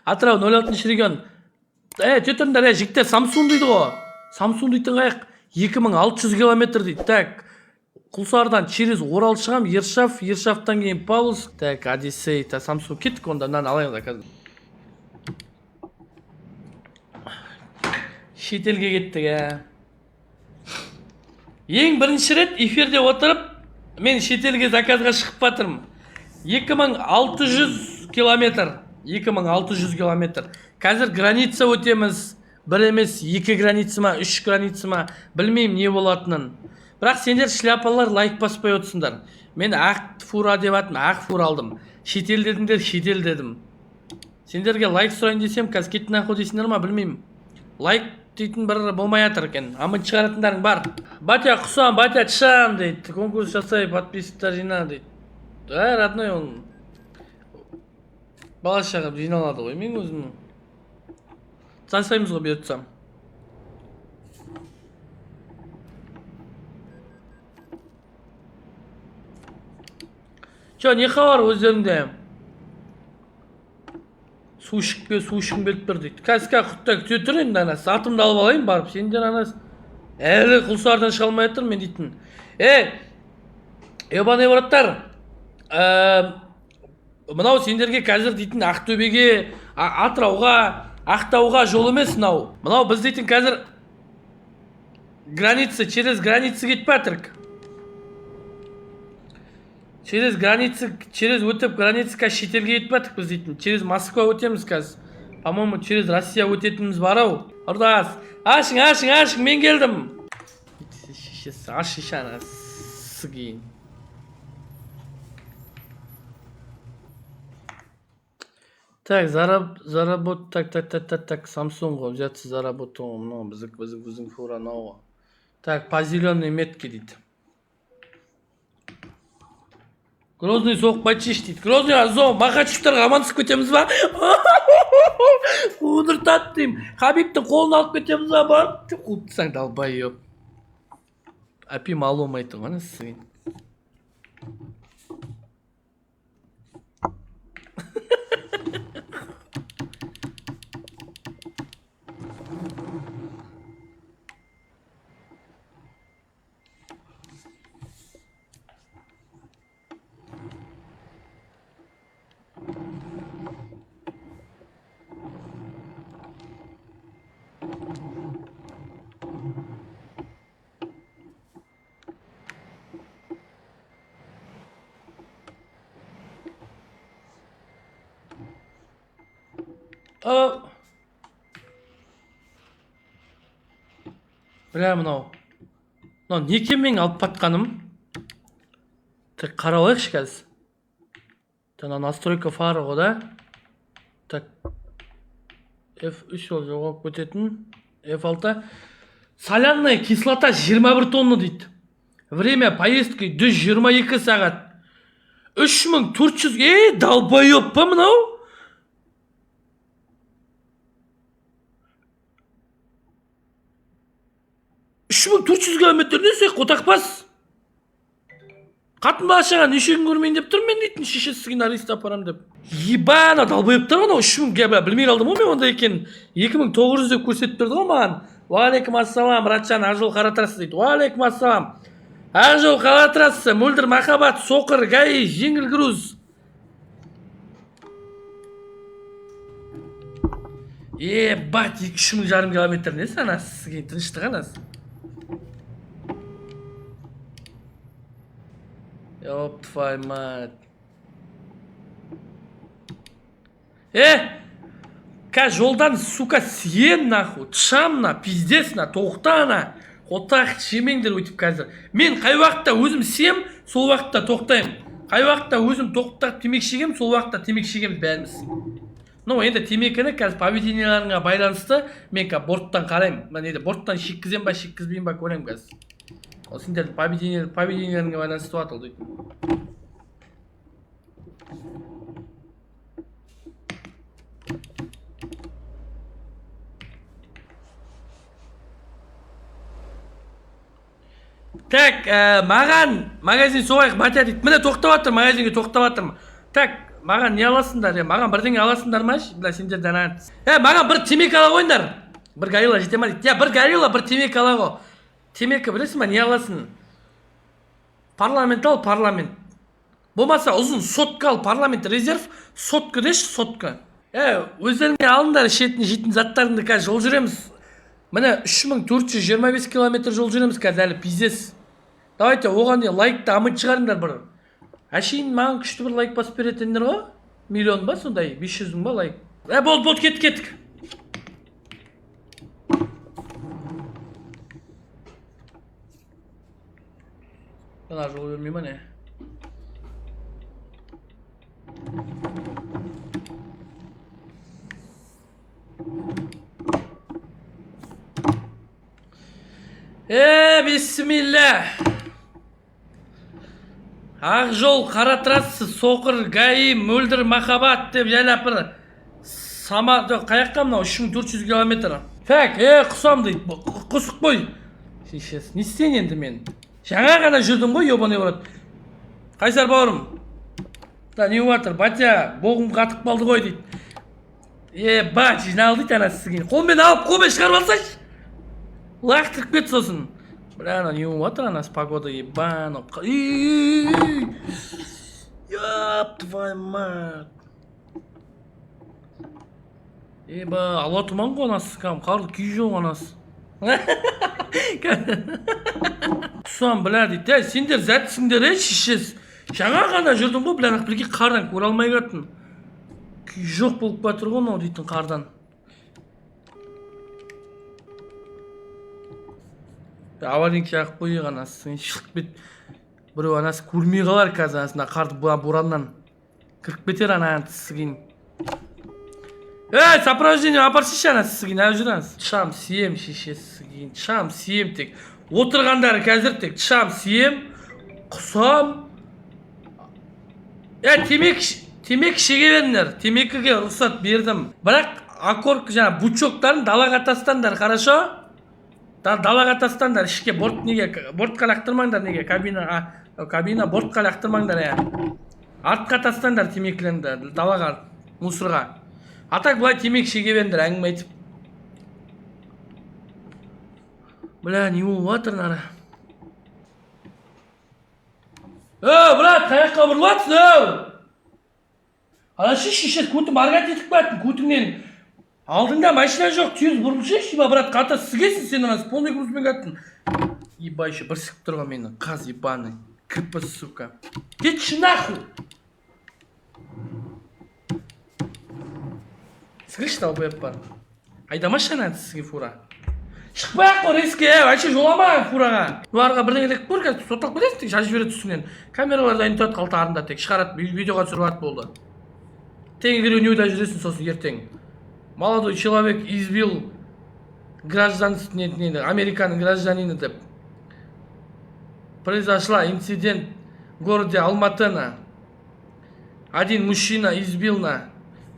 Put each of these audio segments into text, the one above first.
Атырау, 06 регион. Е, тұрыңдар, е, жігіттер, Самсун дейді ғой. Самсун дейтін қаяқ? 2600 километр дейді. Так, Құлсарыдан через Орал шығам, Ершав, Ершавтан кейін Павловск. Так, Одиссей, та Самсун. Кеттік онда, мынаны алайық заказ. Шетелге кеттік, ә. Ең бірінші рет эфирде отырып, мен шетелге заказға шығып батырмын. 2600 километр. 2600 километр. Қазір граница өтеміз. Бір емес, екі граница ма, үш граница ма, білмеймін не болатынын. Бірақ сендер, шляпалар, лайк баспай отырсыңдар. Мен ақ фура деп атым, ақ фура алдым. Шетел дедіңдер, шетел дедім. Сендерге лайк сұрайын десем, қазір кет нахуй дейсіңдер ма, білмеймін. Лайк дейтін бір болмай жатыр екен. Амын шығаратындарың бар. Батя құсам, батя тышам дейді. Конкурс жасай, подписчиктар жина дейді. Ә, родной, он бала шаға жиналады ғой, мен өзім жасаймыз ғой, бұйыртсам. Че, не хабар өздеріңде? Су ішіп кел, су ішкім келіп тұр дейді. Қазір құттай күте тұр енді, анасы. Атымды алып алайын барып. Сендер, анасы, әлі Құлсарыдан шыға алмай жатыр мен дейтін. Е, ебаный браттар, мынау сендерге қазір дейтін Ақтөбеге, Атырауға, Ақтауға жол емес мынау. Мынау біз дейтін қазір граница, через граница кетіп жатырық. Через граница, через өтіп граница, қазір шетелге кетіп жатырық біз дейтін. Через Москва өтеміз қазір. По-моему, через Россия өтетініміз бар ау. Ұрдас, ашың, ашың, ашың, мен келдім. Шешесі, аш шеше, анасы кейін. Так, заработ, так, так, так, так, так, Samsung ғой, взяться за работу, мынау біздік, біздің, біздің фура мынау ғой. Так, по зеленой метке дейді. Грозный соғып қайтшы дейді. Грозный зо, Махачевтарға амандасып кетеміз ба? Қудыртады деймін. Хабибтің қолын алып кетеміз ба, барып? Деп қуып тұрсаң, долбоеб. Әпем ала алмайтын ғой, анасы. Aa. Бля, мынау. Мынау не екен менің алып батқаным? Так, қарап алайықшы қазір. Так, мынау настройка фары ғой да? Так. F3 ол жоғалып кететін. F6. Соляная кислота 21 тонна дейді. Время поездки 122 сағат. 3400. Ей, долбоеб па мынау? 3400 километр несі, қотақбас? Қатын бала шаға неше күн көрмейін деп тұрмын мен дейтін, шешесі арест апарам деп. Ебана, долбоебтар ғой анау 3000, бля, білмей қалдым ғой мен ондай екенін. 2900 деп көрсетіп тұрды ғой маған. Уағалейкум ассалам, братжан, Ақжол қара трасса дейді. Уағалейкум ассалам. Ақжол қара трасса, мөлдір махаббат, соқыр, ГАИ, жеңіл груз. Ебать, 3,5 километр несі, анасы, кейін тыныштық анасы. Ёб твою мать. Э! Қазір жолдан, сука, сием нахуй, тышам на, пиздец на, тоқта на. Қотақ жемеңдер өйтіп қазір. Мен қай уақытта өзім сием, сол уақытта тоқтаймын. Қай уақытта өзім тоқтап темекі шегемін, сол уақытта темекі шегеміз бәріміз. Ну, енді темекіні қазір поведенияларыңа байланысты мен қазір борттан қараймын. Мына неде борттан шеккізем ба, шеккізбеймін ба, көремін қазір. Ол сендердің поведенияларыңа байланысты болады ол дейтін. Так, маған магазин соғайық, батя дейді. Міне, тоқтап жатыр, магазинге тоқтап жатырмын. Так, Маған не аласыңдар, е? Маған бірдеңе аласыңдар ма, бля, сендерден? Е, маған бір темекі ала қойыңдар. Бір горилла жете ма дейді. Иә, бір горилла, бір темекі ала ғой. Темекі білесің ба, не аласың? Парламент ал, парламент. Болмаса ұзын сотка ал, парламент резерв, сотка деші, сотка. Е, өздеріңе алыңдар ішетін жейтін заттарыңды, қазір жол жүреміз. Міне, 3425 километр жол жүреміз қазір әлі, пиздец. Давайте оған дейін лайкты амын шығарыңдар бір. Әшейін маған күшті бір лайк басып беретіндер ғой. Миллион ба сондай, 500 мың ба лайк. Е, болды, болды, кеттік, кеттік. Мына жол бермей ма, не? Е, бисмилля. Ақ жол, қара трасса, соқыр, ГАИ, мөлдір махаббат деп жайлап бір сама жоқ, қаяққа мынау 3400 километр. Так, е, құсам дейді. Құсық қой. Шешесі, не істейін енді мен? Жаңа ғана жүрдім ғой, ебаный в рот. Қайсар бауырым. Да не болып жатыр? Батя, боғым қатып қалды ғой дейді. Ебать, жинал дейді ана сізге. Қолмен алып, қолмен шығарып алсайшы. Лақтырып кет сосын. Бля, ана не болып жатыр, анасы, погода, ебано. Ёб твою мать. Еба, ала тұман ғой анасы, кәдімгі қарлы күй жоқ анасы. Құсам, бля, дейді. Әй, сендер зәтсіңдер, ей, шешесі. Жаңа ғана жүрдім ғой, бля, прикинь, қардан көре алмай кеттім. Күй жоқ болып жатыр ғой мынау дейтін қардан. Аварийник жағып қояйық анасы, шығып кет. Біреу анасы көрмей қалар қазір анасына қарды бораннан. Кіріп кетер ана тісігін. Ей, сопровождение апарсайшы ана сігін, әлі жүр анасы. Шам сием, шешесі сігін, шам сием тек. Отырғандары қазір тек шам сием, құсам. Е, темекі шеге беріңдер. Темекіге рұқсат бердім. Бірақ окурок жаңа бычоктарын далаға тастаңдар, хорошо? Далаға тастаңдар, ішке борт неге, бортқа лақтырмаңдар неге, кабина, кабина бортқа лақтырмаңдар, иә. Артқа тастаңдар темекілеріңді, далаға, мусорға. А так былай темекі шеге беріңдер, әңгіме айтып. Бля, не болып жатыр нары? Ө, брат, қаяққа бұрылып жатсың, өу? Ана шеше, көтім моргать етіп қоятын, көтіңнен. Алдыңда машина жоқ, тез бұрылсайшы, еба, брат, қата сігесің сен анасы, полный грузбен кеттің. Еба, еще бір сігіп тұрған мені, қаз ебаный. Кп, сука. Кетші нахуй. Сігіші, долбоеб бар. Айдамашы ана сізге фура. Шықпай ақ қой риске, е, вообще жоламаған фураға. Бұларға бірдеңе деп көр, қазір сотталып кетесің, тек жазып жібереді үстіңнен. Камералар дайын тұрады қалтарында тек, шығарады, видеоға түсіріп алады болды. Тең жүресің сосын ертең. Молодой человек избил гражданство, не, не, Американың гражданина деп. Произошла инцидент в городе Алматына. Один мужчина избил на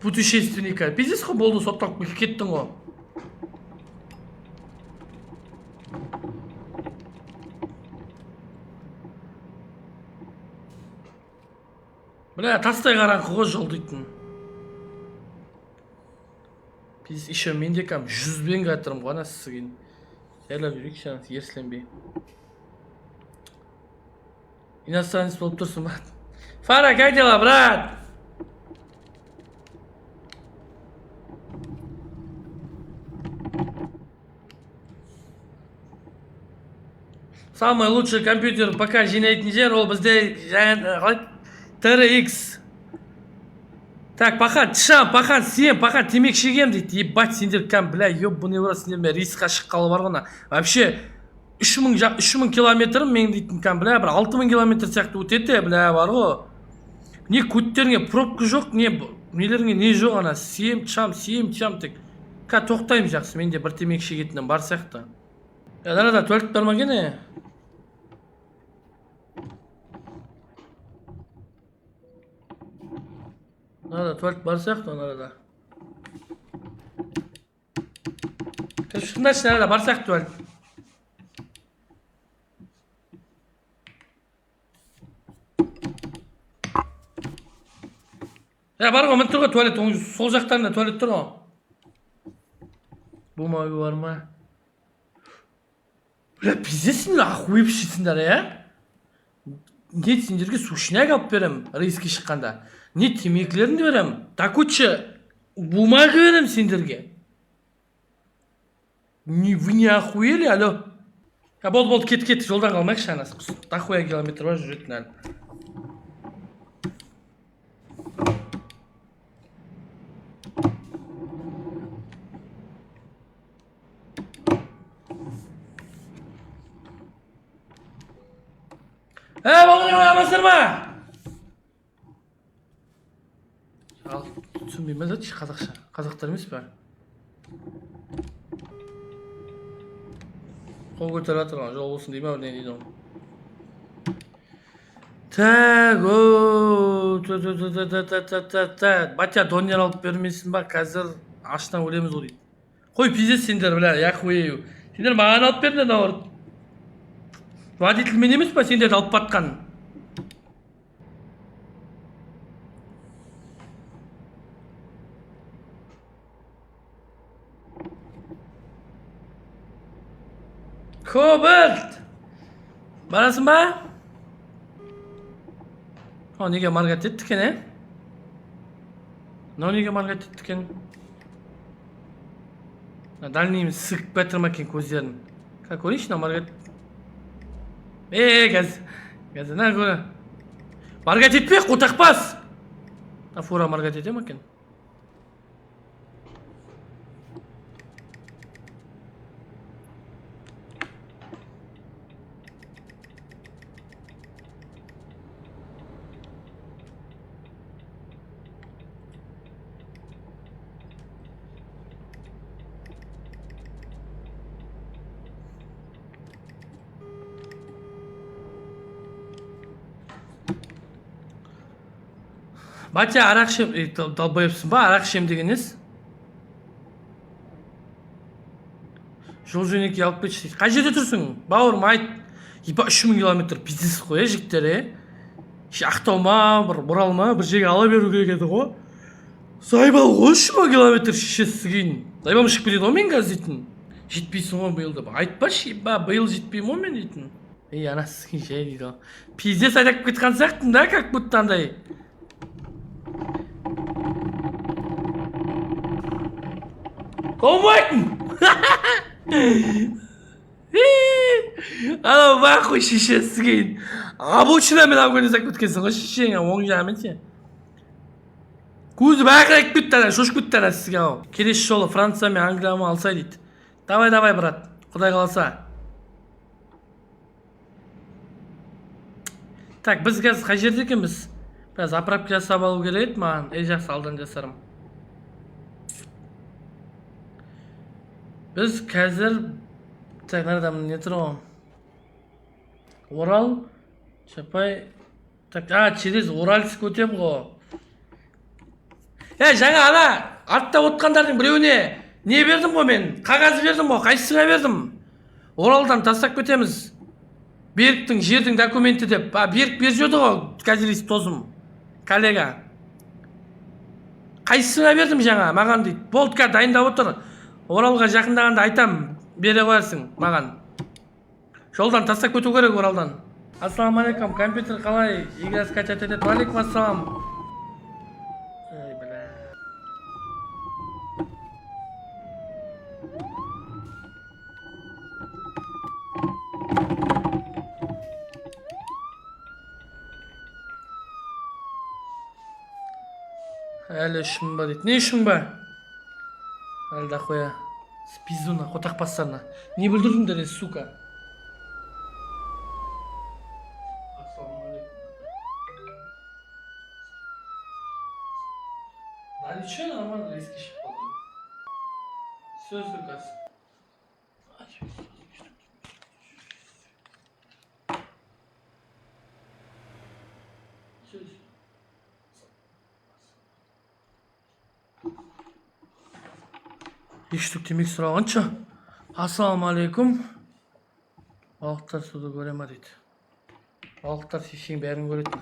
путешественника. Пиздец қой, болды, сотталып кеттің ғой. Бля, тастай қараңғы ғой жол дейтін. Пиздец, еще мен де кәдімгі 100-бен жатырмын ғой анасы сігін. Жайлап жүрейікші анасы, ерсіленбей. Иностранец болып тұрсың, брат. Фара, как дела, брат? Самый лучший компьютер пока жинайтын жер ол бізде қалай TRX. Так, пахан, тышам, пахан, сен, пахан, темекі шегемін дейді. Ебать, сендер кәм, бля, ебаный в рот, сендер мен рейсқа шыққалы бар ғой ана. Вообще, 3000 километр мен дейтін кәм, бля, бір 6000 километр сияқты өтеді, бля, бар ғой. Не көттеріңе пробка жоқ, не нелеріңе не жоқ ана, сем, тышам, сем, тышам тек. Қазір тоқтаймын жақсы, менде бір темекі шегетінім бар сияқты. Е, далада туалет бар ма екен, е? Мынада туалет бар сияқты мынада. Кіріп шықыңдаршы, мынада бар сияқты туалет. Е, бар ғой, міне тұр ғой туалет, оң сол жақтарында туалет тұр ғой. Бумага бар ма? Бля, пиздец, сендер охуевшийсіңдер, иә? Не сендерге сушняк алып берем рейске шыққанда, не темекілерін берем, до куча бумага берем сендерге. Не, вы не охуели, алло? А, болды, болды, кет, кет, жолдан қалмайықшы, анасы құс. Дохуя километр бар жүретін әлі. Ә, балалар, амансыздар ма? Ал, түсінбеймін ба қазақша? Қазақтар емес пе? Қол көтеріп жатыр ғой, жол болсын дей ма, не дейді ғой. Так, о, та та та та та та та та. Батя, донер алып бермейсің ба? Қазір аштан өлеміз ғой дейді. Қой, пиздец сендер, бля, я хуею. Сендер маған алып беріңдер, наоборот. Водитель мен емес па сендерді алып батқан? Кобальт! Барасың ба? О, неге моргать етті екен, ә? Мынау неге моргать етті екен? Мына дальнийіміз сігіп жатыр ма екен көздерін? Как көрейінші, мынау моргать. Е, қазір. Қазір, на көрі. Моргать етпе, қотақбас! Мына фура моргать ете ма екен? Батя, арақ ішем, ей, долбоебсің ба, арақ ішем деген несі? Жол жөнекей алып кетші дейді. Қай жерде тұрсың? Бауырым, айт. Ипа, 3000 километр пиздец қой, е, жігіттер, е. Ше, Ақтау ма, бір Орал ма, бір жерге ала беру керек еді ғой. Заебал ғой 3000 километр, шешесі кейін. Заебам шығып кетеді ғой мен қазір дейтін. Жетпейсің ғой биыл деп. Айтпашы, еба, биыл жетпеймін ғой мен дейтін. Ей, анасы кейін жай дейді ғой. Пиздец айдап кеткен сияқтымын да, как будто андай. Болмайтын. Анау нахуй шешесі кейін. Обочинамен алып келе салып кеткенсің ғой шешеңе оң жағымен ше. Көзі бақырайып кетті ана, шошып кетті ана сізге ау. Келесі жолы Франция мен Англия ма алсай дейді. Давай, давай, брат. Құдай қаласа. Так, біз қазір қай жерде екенбіз? Біраз заправка жасап алу керек еді маған. Ей, жақсы, алдан жасарым. Біз қазір, так, мынада не тұр ғой? Орал, Чапай, так, а, через Уральск өтемін ғой. Е, жаңа ана артта отқандардың біреуіне не бердім ғой мен? Қағаз бердім ғой, қайсысына бердім? Оралдан тастап кетеміз. Беріктің жердің документі деп. А, Берік беріп жіберді ғой, газелист досым. Коллега. Қайсысына бердім жаңа, маған дейді. Болды, қазір дайындап отыр. Оралға жақындағанда айтам, бере қоярсың маған. Жолдан тастап кету керек Оралдан. Ассалаумағалейкум, компьютер қалай? Игра скачать етеді. Уалейкум ассалам. Ей, бля. Әлі 3000 ба дейді. Не 3000 ба? Әлі дохуя. С пизду на, қотақ бастарына. Не бүлдірдіңдер, е, сука? Ассалаумағалейкум. Да ничего, нормально, резкий шығып қалды. Все, сука. Все, все. Екі штук темекі сұрағанша. Ассалаумағалейкум. Балықтар суды көре ма дейді. Балықтар шешең бәрін көреді.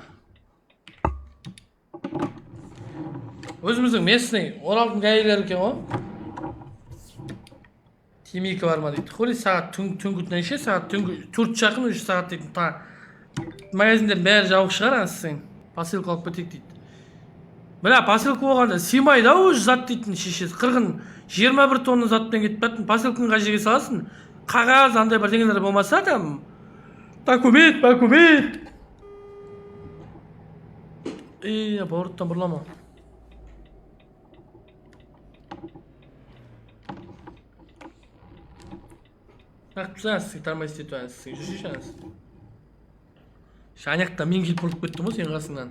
Өзіміздің местный Оралдың ГАИлері екен ғой. Темекі бар ма дейді. Хули, сағат түнгі неше сағат? Түнгі 4 жақын уже сағат дейтін. Та магазиндердің бәрі жабық шығар анасың. Посылка алып кетейік дейді. Бля, посылка болғанда сыймайды ау уже зат дейтін, шешесі. Қырғын 21 тонна затпен кетіп баттың. Посылканы қай жерге саласың? Қағаз андай бірдеңелер болмаса, там документ, документ. Ей, повороттан бұрылама. Неғып тұрсың, тормозить етіп әнсің, жүрші әнсің. Ана жақта мен келіп бұрылып кеттім ғой сенің қасыңнан.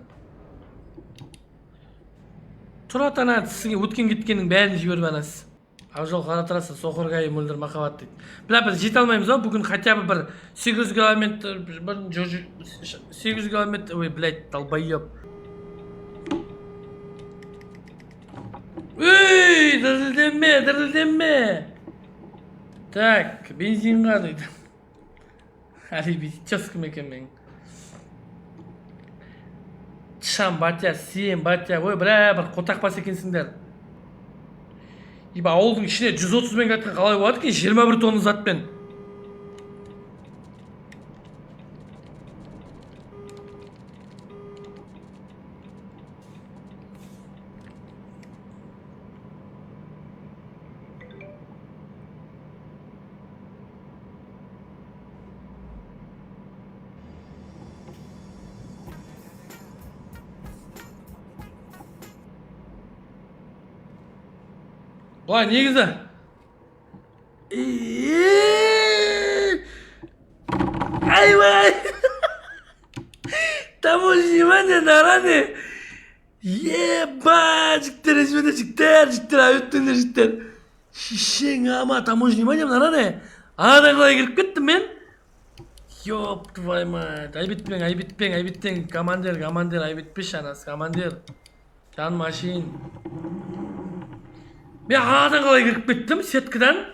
Тұрат ана тісіңе өткен кеткеннің бәрін жіберіп анасы. Ақжол қара трасса, соқыр ГАИ, мөлдір махаббат дейді. Бля, біз жете алмаймыз ау бүгін хотя бы бір 800 километр, бір 800 километр, ой, блядь, долбоеб. Ей, дірілдеме, дірілдеме. Так, бензинға дейді. Алиби кім екен менің? Тышан, батя, сен, батя, ой, бля, бір қотақбас екенсіңдер. Ибо ауылдың ішіне 130 мен кеткен қалай болады екен 21 тонна затпен? Былай негізі. Ей! Айвай! Таможня ма не наране? Ебать, жігіттер, жігіттер, жігіттер, жігіттер, өттіңдер, жігіттер. Шешең ама, таможня ма не наране? Анадан қалай кіріп кеттім мен? Ёб твою мать. Айып етпең, айып етпең, айып етпең. Командир, командир, айып етпеші анасы, командир. Жан машин. Мен анадан қалай кіріп кеттім сеткадан?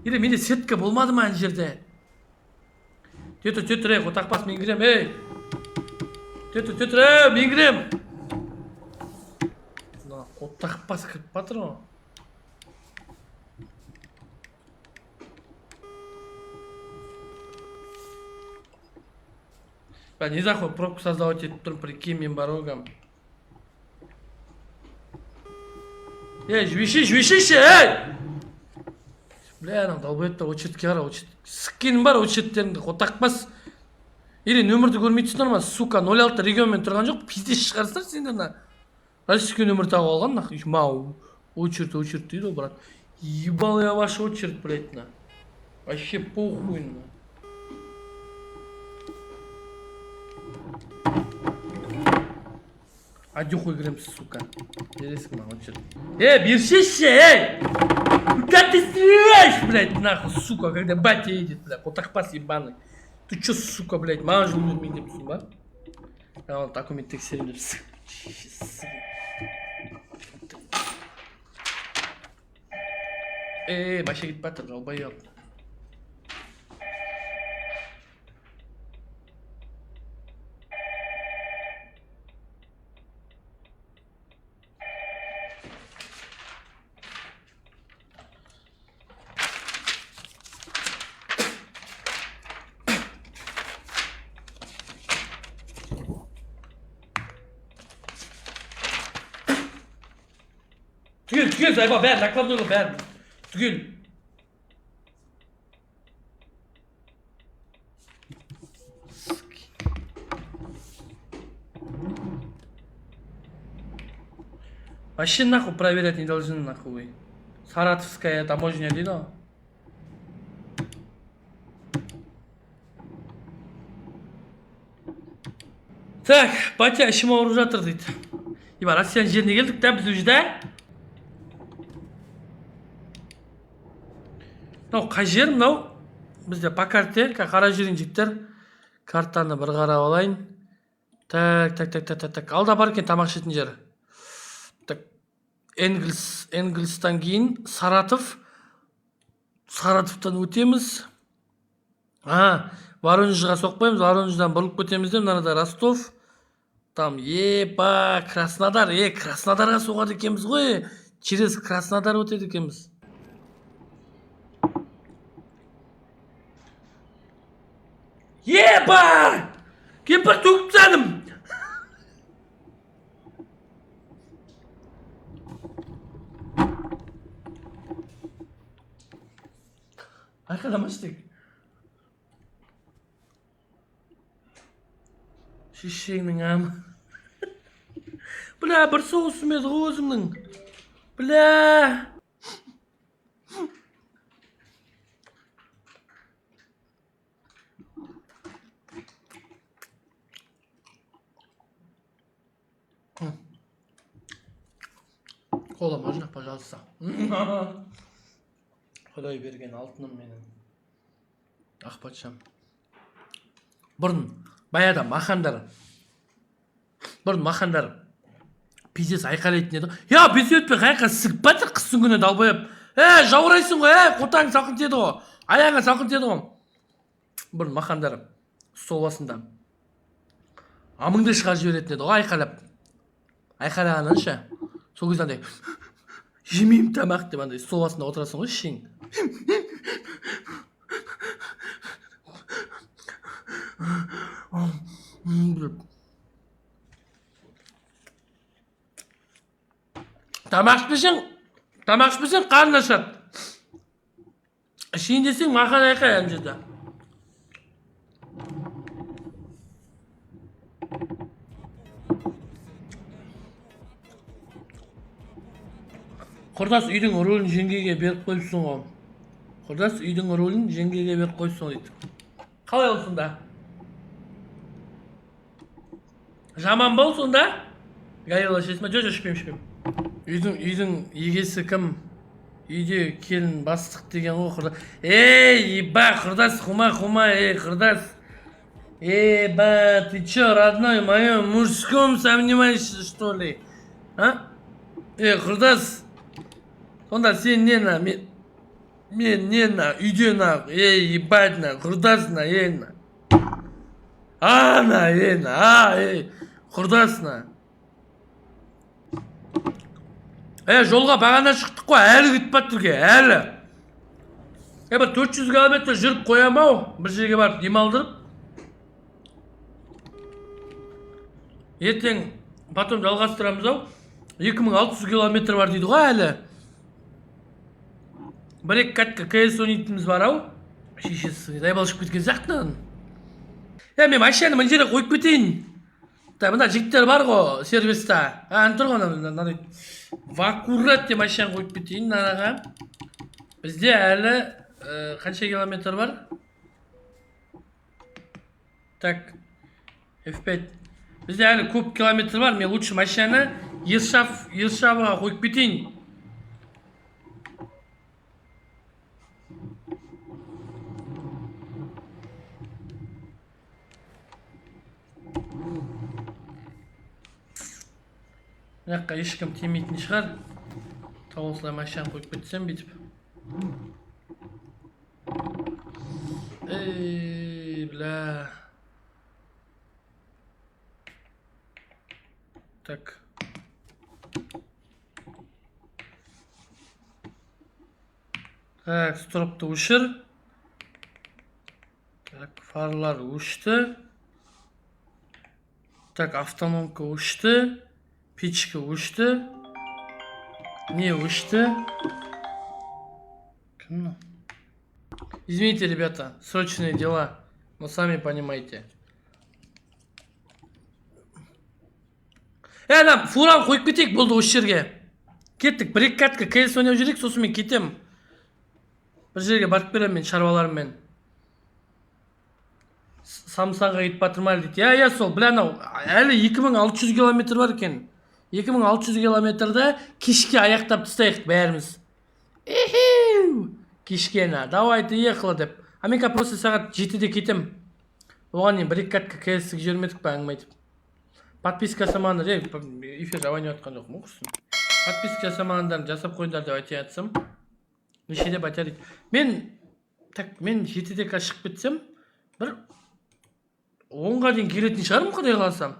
Или менде сетка болмады ма ана жерде? Тө тұр, тө тұр, ей, қотақбас, мен кірем, ей. Тө тұр, тө тұр, ей, мен кірем. Мына қотақбас кіріп батыр ғой. Бля, не знаю, пробку создавать етіп тұрмын, прикинь, мен барогам. Ей, жіберші, жіберші, ей! Бля, анау долбоебтар, очередке қара, очередь. Сіккенің бар очередтеріңді, қотақбас. Или нөмірді көрмей тұрсыңдар ма, сука, 06 регионмен тұрған жоқ, пиздец шығарсыңдар сендер мына. Российский нөмір тағып алған, нахуй, мау. Очередь, очередь дейді ғой, брат. Ебал я ваш очередь, блядь, на. Вообще похуй, на. Адюхуй кіреміз, сука. Бересің маған очередь. Эй, бершеші, эй! Куда ты стреляешь, блядь, нахуй, сука, когда батя едет, бля, қотақбас ебаный. Ты чё, сука, блядь, маған жол бермейін деп тұрсың ба? Ал документ тексеремін деп. Сука. Ей, машина кетіп жатыр, долбоеб. Түгел, түгел, зайба, бәрі, накладной бәрі. Түгел. Суки. Вообще нахуй проверять не должны, нахуй вы. Саратовская таможня дейді ғой. Так, батя, ішім ауырып жатыр дейді. Ибо Россияның жеріне келдік та біз уже да. Мынау қай жер мынау? Бізде по карте, қара жерін, жігіттер. Картаны бір қарап алайын. Так, так, так, так, так, так. Алда бар екен тамақ ішетін жер. Так, Энгельс, Энгельстан кейін Саратов. Саратовтан өтеміз. А, Воронежға соқпаймыз, Воронеждан бұрылып кетеміз де, мынада Ростов. Там, еба, Краснодар, е, Краснодарға соғады екенбіз ғой. Через Краснодар өтеді екенбіз. Еба! Кемпір, төгіп тастадым. Айқайламашы тек. Шешеңнің амы. Бля, бір соусым еді ғой өзімнің. Бля. Кола можно, пожалуйста? Құдай берген алтыным менің. Ақ патшам. Бұрын баяғыда махандар, бұрын махандар пиздец айқайлайтын еді. Я, бүйтіп өтпей, қаяққа сігіп жатыр қыстың күні, долбоеб? Е, жаурайсың ғой, е, қотаң салқын тиеді ғой, аяғыңа салқын тиеді ғой. Бұрын махандар стол басында амыңды шығарып жіберетін еді ғой айқайлап. Айқайлағаннан ше, сол кезде андай «жемеймін тамақ» деп, андай стол басында отырасың ғой, ішің деп. Тамақ ішпесең, тамақ ішпесең, қарның ашады. Ішейін десең, махан айқай ана жерде. Құрдас, үйдің рөлін жеңгеге беріп қойыпсың ғой. Құрдас, үйдің рөлін жеңгеге беріп қойыпсың ғой дейді. Қалай ол сонда? Жаман ба ол сонда? Горилла ішесің ба? Жоқ, жоқ, ішпеймін, ішпеймін. Үйдің егесі кім? Үйде келін бастық деген ғой, құрдас. Ей, еба, құрдас, хума, хума, ей, құрдас. Еба, ты чё, родной, моем мужском сомневаешься, что ли? А? Ей, құрдас. Сонда сен не на, мен не на, үйде на, ей, ебать на, құрдас на, ей на. А, на, ей, на, а, ей, құрдас на. Е, жолға бағана шықтық қой, әлі кетіп жатыр әлі. Е, бір 400 километр жүріп қоям ау, бір жерге барып демалдырып. Ертең потом жалғастырамыз ау. 2600 километр бар дейді ғой әлі. Бір екі катка КС ойнайтынымыз бар ау. Шешесі, дайбал шығып кеткен сияқты мынаның. Е, мен машинаны мына жерге қойып кетейін. Та, мына жігіттер бар ғой сервиста. Ана тұр ғой, мынандай. В аккурат те машинаны қойып кетейін анаға. Бізде әлі қанша километр бар? Так, F5. Бізде әлі көп километр бар. Мен лучше машинаны Ершавға қойып кетейін. Мына жаққа ешкім тимейтін шығар. Осылай машинаны қойып кетсем бүйтіп. Ей, бля. Так. Так, стропты өшір. Так, фарлар өшті. Так, автономка өшті. Печка өшті. Не өшті? Кім мынау? Извините, ребята, срочные дела. Но сами понимаете. Е, ана фураны қойып кетейік, болды осы жерге. Кеттік, бір екі катка КС ойнап жүрейік, сосын мен кетемін. Бір жерге барып беремін мен шаруаларыммен. Самсанға кетіп жатыр ма дейді. Иә, иә, сол, бля, анау әлі 2600 километр бар екен. 2600 километрді кешке аяқтап тастайық бәріміз. Ихиу! Кешке на, давайте, ехала деп. А мен қазір просто сағат 7-де кетем. Оған дейін бір екі катка КС жібермедік па, әңгіме айтып. Подписка жасамағандар, е, эфир жабайын деп жатқан жоқпын ғой, құрсын. Подписка жасамағандарын жасап қойыңдар деп айтайын жатсам. Неше деп айтар дейді. Мен, так, мен 7-де қазір шығып кетсем, бір 10-ға дейін келетін шығармын, құдай қаласа.